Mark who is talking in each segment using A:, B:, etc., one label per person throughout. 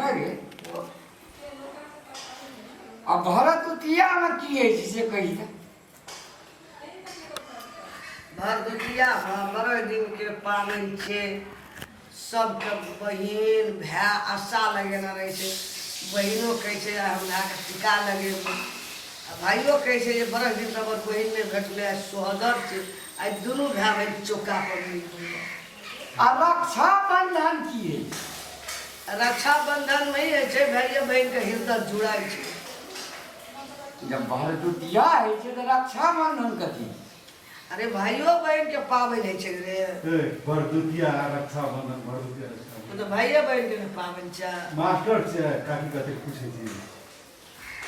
A: नहि रे। आ भरदुतियामे की होइ छै से कही तऽ।
B: भरदुतियामे बड़े दिनके पाबनि छियै। सबके बहिन भाय आशा लगेने रहै छै। बहिनो कहै छै आइ हम भायके टीका लगेबै, आ भाइयो कहै छै जे बरस दिनसँ हमर बहिन नहि भेटलै, आइ सोहदर छै, आइ दुनू भाय बहिन चौकापर मिलबै।
A: आ रक्षाबंधन की होइ छै?
B: रक्षाबंधनमे ई होइ छै भाइये बहिनके हृदय जुड़ाइ छै।
A: जब भरदुतिया होइ छै तऽ रक्षाबंधन कथी?
B: अरे भाइयो बहिनके पाबनि होइ छै रे।
C: ए भरदुतिया आ रक्षाबंधन, भरदुतिया रक्षाबंधन।
B: ओ तऽ भाइये बहिनके ने पाबनि छै।
C: मास्टर छै काकी कतेक पूछै छी।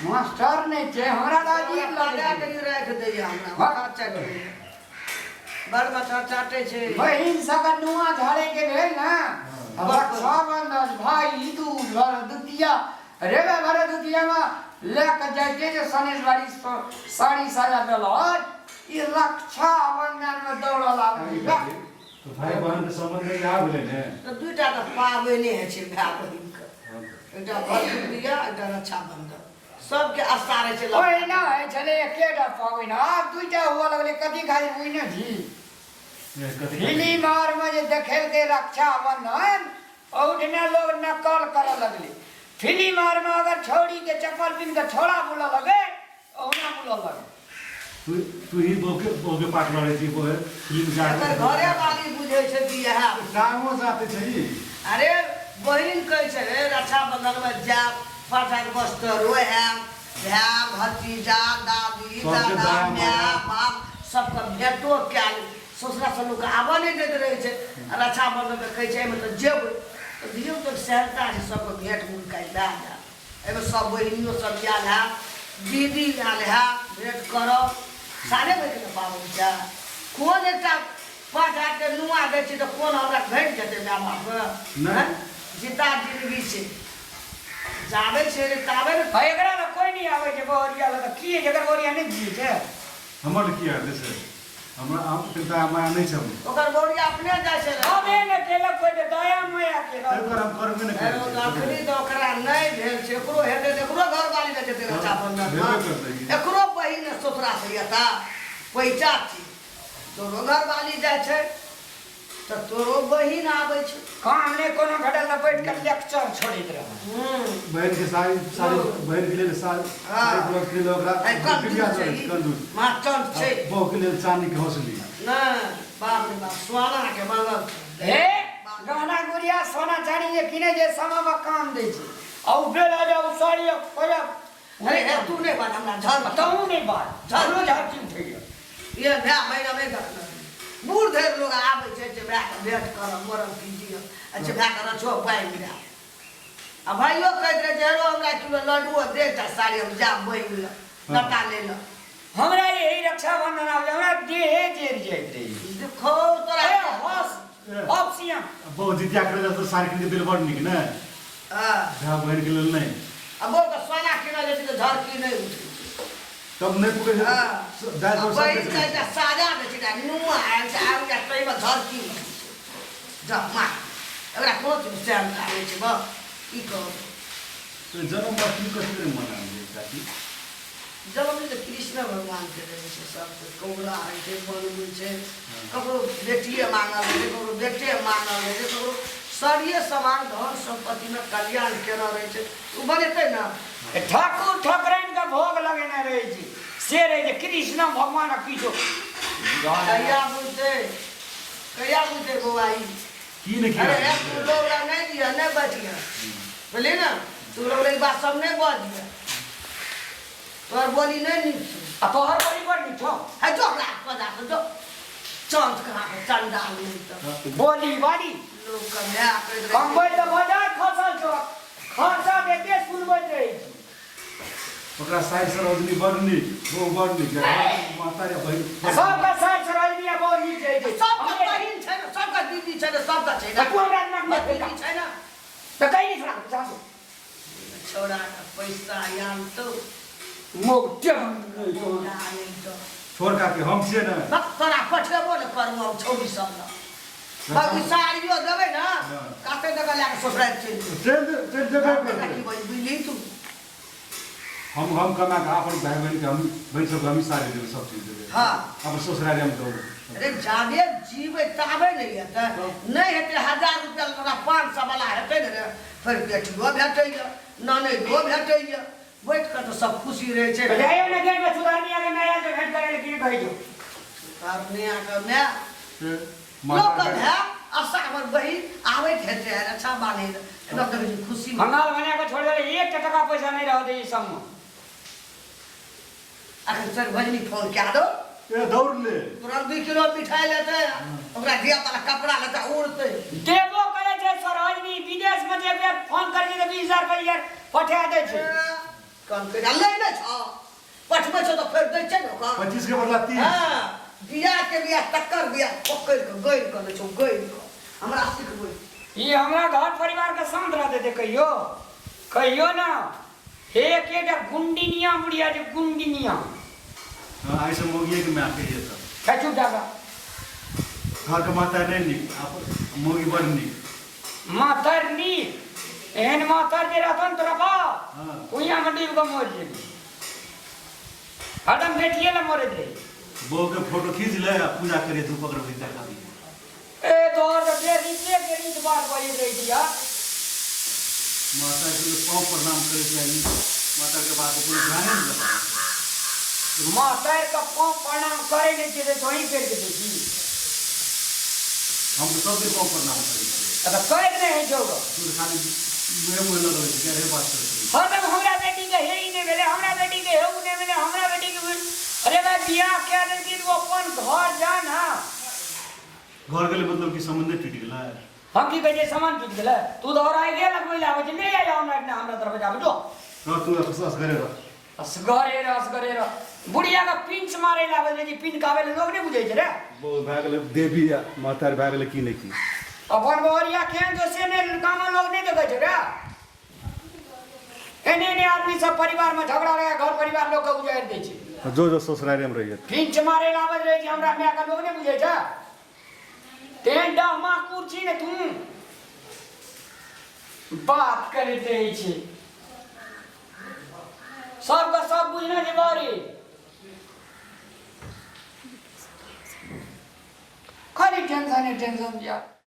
A: मास्टर नहि छै हमरा तऽ अजीब
B: हमरा
A: लगै
B: लगा
A: छै।
B: कऽ राखि दैया हमरा माथा चाटि दैया, बड़ माथा चाटै छै।
A: बहिन सबके नुआ झाड़े के भेल ने रक्षाबंधन, भाई दूज, भरदुतिया रे बे। भरदुतिया में लए के जाइते जे सनेशवाड़ी साड़ी साया देलक, ई रक्षाबंधन में दौड़ऽ लागल।
C: काकी तऽ भाई बहन के संबंध इएह भेलै ने।
B: तऽ दूटा तऽ पाबनि होइ छै भाय बहिनके, एकटा भरदुतिया, एकटा रक्षाबंधन। सबके आशा रहै छै।
A: ओहिना होइ छलै एकेटा पाबनि, आब दूटा हुअ लगलै। कथी खातिर बुझने छी?
C: ए, कथी?
A: फिल्म आरमे जे देखेलकै रक्षाबंधन, ओहिठिना लोग नकल करऽ लगलै। फिल्म आरमे अगर छौड़ीके चप्पल पिन्ह कऽ छौड़ा बोलऽ लगै, ओहुना बोलऽ लगै।
C: तू तू ही बहू के पाठ लड़ै छी, बहू फिल्म जा।
B: एकर घरे वाली बुझै छै कि इएह
C: टांगो जाते छै ई।
B: अरे बहिन कहै छै रे रक्षाबंधनमे जायब, पाँच बस्तर ओढ़ायब, भाय भतीजा दादी
C: सबके
B: दादा
C: दया
B: माय
C: माया।
B: बाप सबके भेंटो कयल। ससुरा से लोक आबऽ नहि दैत रहै छै। आ रक्षाबंधनमे कहै छै एहिमे तऽ जेबै तऽ धियो पुताके सेहनता छै सबके भेंट मुलाकात भए जायत। एहिमे सब बहिनियो सब आयल हैत, दीदी आयल हैत, भेंट करब। साले भरिके ने पाबनि छै। कोन एकटा 5,000के नुआ दै छी तऽ कोन हमरा घटि जेतै माय बापके?
C: नहि।
B: आँय? जिता जिंदगी छै, जाबै छै रे ताबे ने।
A: आ एकरा लग कोइ नहि आबै छै बहुरिया लग, तऽ की होइ छै? एकर बहुरिया नहि जियै छै?
C: हमर की हेतै से? हमरा चिंता माया नहि छै हमर।
B: ओकर बौरिया अपने जाइ छै रे।
A: हमे ने केलक कोइ तऽ दया माया केलक।
C: ताहि पर हम करबे नहि
B: अरे ओ
C: करै
B: तऽ अखनी
C: छियै।
B: तऽ ओकरा नहि भेल छै, एकरो हेतै तऽ एकरो घरवाली लए जेतै रक्षाबंधन
C: हेबे
B: मे।
C: करतै की।
B: एकरो बहिन ससुरा से एता पैचा छी, तोरो घरवाली जाइ छै तऽ तोरो बहिन आबै छै।
A: काम नहि कोनो भेटल तऽ बैठ कऽ लेक्चर छोड़ैत रहल।
C: बहिन के साड़ी, साड़ी बहिन के लेल साड़ी, साड़ी ब्लाउज के लेल ओकरा
B: आइ कंजूस
C: बिटिया
B: छै
C: छै
B: ई,
C: कंजूस
B: मास्टर छै।
C: बहू के लेल चांदी के हौसली।
B: नहि, बाप रे बाप, सोना के मंगल छै।
A: हे गहना गुड़िया सोना चांदी जे किनै छै समय काम दै छै, आ ओ बेल आ जाउ साड़ी आ खोजब।
B: अरे हे तू नहि बाज हमरा झर।
A: तहूँ नहि बाज, झरो झरकी उठैया।
B: ये भाय महीना नहि देखने बूढ़ धरि लोग आबै छै जे भायके भेंट करब, मरब की जियब। अच्छा भायके रछो पानि दए। आ भाइयो कहैत रहै जे हेरो हमरा किलो लड्डुओ दे, एकटा साड़ी, हम जायब बहिन लग लता लै लए।
A: हमरा यही रक्षाबंधन आबै हमरा देहे जरि जाइत रहै।
B: देखो तोरा
A: ए हस ऑप्शन।
C: बहु जितिया करे तऽ साड़ी किन के देल बड़ नीक ने।
B: हँ।
C: भाय बहिन के लेल नहि।
B: आ बौके सोना किनल जाइ छै तऽ झरकी नहि उठै छै।
C: तब नहि पुगे छै।
B: हँ।
C: दाइ
B: आ
C: सब
B: बहिन के एकटा साजा दै छै, एकटा नुआ आयल छै, आब एकटा ताहिमे झरकी उठै छै। जा मार एकरा, कोनो चीज सेहनता नहि छै। बस की कहब।
C: तऽ जन्माष्टमी कथी लए मनायल जाइ छै काकी?
B: जन्मदिन तऽ कृष्ण भगवानके रहै छै। सबके कौला होइ छै, बनबै छै। ककरो बेटिए मांगल रहै छै, ककरो बेटे मांगल रहै छै, ककरो सरिये समान धन सम्पत्तिमे कल्याण केने रहै छै, ओ बनेतै ने।
A: ठाकुर ठाकुराइन के भोग लगेने रहै छै, से रहै छै कृष्ण भगवान किछो।
B: कहिया बुझतै, कहिया बुझतै बौआ ई?
C: की ने की।
B: अरे हे, तू लोग लग नहि दिअ, नहि बैठिए, बुझली ने? तू लोग ई बात सब नहि बजिए, तोहर बोली नहि नीक छौ।
A: आ तोहर बोली बड़ नीक छौ।
B: है जो हमरा बजा के जो चाँद कहाँ के चंडाल नहि तऽ
A: बोली बाली
B: लोकके माय कहैत रहै छै।
A: कमबै तऽ बजार खसल छौ, खर्चा देते सुनबैत रहै छी।
C: ओकरा साइड सरोजनी बड़ नीक, बहु बड़ नीक, माता या बहिन।
A: सबके साइड सरोजनी आ बहु नीक रहै छै।
B: सबके बहिन छै ने, सबके दीदी छै ने, सबके छै ने।
A: तू हमरा दिमाग में
B: दीदी छै ने।
A: तऽ कहीं नहीं छोड़ा जासो।
B: छौड़ा के पैसा आयल तो
A: मोग
B: नहि तो
C: छोड़ काकी, हम छियै ने।
B: बक तोरा पठेबो ने करबो हम छौड़ी सब लग। बाबू साड़ियो देबै ने काते जगह लए कऽ ससुरारि चलि जेबै।
C: चलि चलि जेबे करबै।
B: की बुझली तू?
C: हम कमा कऽ अपन भाय बहिनके, हम बहिन सबके हमही साड़ी देबै, सब चीज देबै। अपन ससुरारि हम देबै।
B: अरे, जाबे जीबै ताबे नहि हेतै। नहि हेतै 1000 रुपया तोरा 500 वाला हेतै ने रे, फेर बेटियो भेटैए, ननैदो भेटैए, बैठ कऽ तऽ सब खुशी रहै छै।
A: जाइयो ने गेट में सुधारनी आगे मैं आयल तो भेंट करे लेकिन कहि दो।
B: सुधारनियाके माय लोकके भाय आशा हमर बहिन आबैत हेतै रक्षा बान्है लए, एना देखै छी खुशी।
A: कंगाल बना के छोड़ देले, एक टका पैसा नहीं रह दे ई सब में।
B: अखन सर भजनी फोन कए दो।
C: ए दौड़ ले।
B: तुरंत 2 किलो मिठाई लेतै, ओकरा धिया पुता कपड़ा लेतै, उड़तै।
A: देबो करे छै सरोजनी, विदेश में जे बेर फोन करे छै तऽ 20,000 रुपया पठा दै छै।
B: कहलकै लै नहि छौ, पठबै छौ तऽ फेर दै छै ने ओकर।
C: 25 के बदला 30।
B: हँ, बियाह के बियाह तकर बियाह पकड़ि कऽ गड़ि कऽ लै छौ, गड़ि कऽ हमरा सिखबै।
A: ई हमरा घर परिवार के शांत रहते थे कहियो कहियो ना। एक एकटा गुंडिनिया बुढ़िया छै गुंडिनिया।
C: हाँ, आइ से मौगिए के माय कहिए तऽ।
A: है चुप जा।
C: घर के माता नहि नीक, अपन मौगी बड़ नीक।
A: मातर नीक, एहन मातर जे रहतन तोरा बाप कुइया में डूबि कऽ मरि जेबी, हरदम बेटिए लए मरैत रही।
C: बहू के फोटो खींच ले आ पूजा करिए, धूप अगरबत्ती देखा दिए।
A: ए तोहर तऽ बेरीते के रीत बात बजैत रहै छी यार।
C: माता के लोग पाँव प्रणाम करे चाहिए, माता के बात कोनो ध्यान नहीं देता।
A: माता के पाँव प्रणाम करे नहीं छियै तऽ तोही करि के देखी।
C: हम तो सब दिन पाँव प्रणाम करै छियै।
A: तऽ करि नहि होइ छौ गऽ।
C: तू तऽ खाली मुँहे मुँहे लगल छै, गैरे बात करै छै।
A: हरदम हमरा बेटी के हे ई नहि भेलै, हमरा बेटी के हे उ नहि भेलै, हमरा बेटी के अरे भाई बियाह कए देलखिन, ओ अपन घर जा ना।
C: घर गेलै मतलब कि सम्बन्धे टूटि गेलै।
A: हम की कहै छियै, सामान टूटि गेलै? तू तऽ और आगे लगबै लए आबै छै, नहि आइ हमरा एहिठिना, हमरा तरफ आबै जो।
C: रह तू असगरे रह।
A: असगरे रह, असगरे रह। बुढ़िया के पिंच मारै लए आबै छै, जे पिन काबै लए लोक नहि बुझै छै रे।
C: बहुत भए गेलै देवी आ महतारी भए गेलै की नहि की।
A: अपन बहरिया केहन छौ से नहि गामक लोक नहि देखै छै रे। एने एने आदमी सब परिवार में झगड़ा लगा घर परिवार लोग के उजाड़ि दै छै।
C: जो जो ससुरारे में रहिए।
A: पिंच मारे ला आबैत रहै छै हमरा माय के, लोग नहि बुझै छै। तेहन डहमा कुर्सी ने तू बात करैत रहै छै, सबके सब बुझने छै बड़ी। खाली टेंशन टेंशन यार।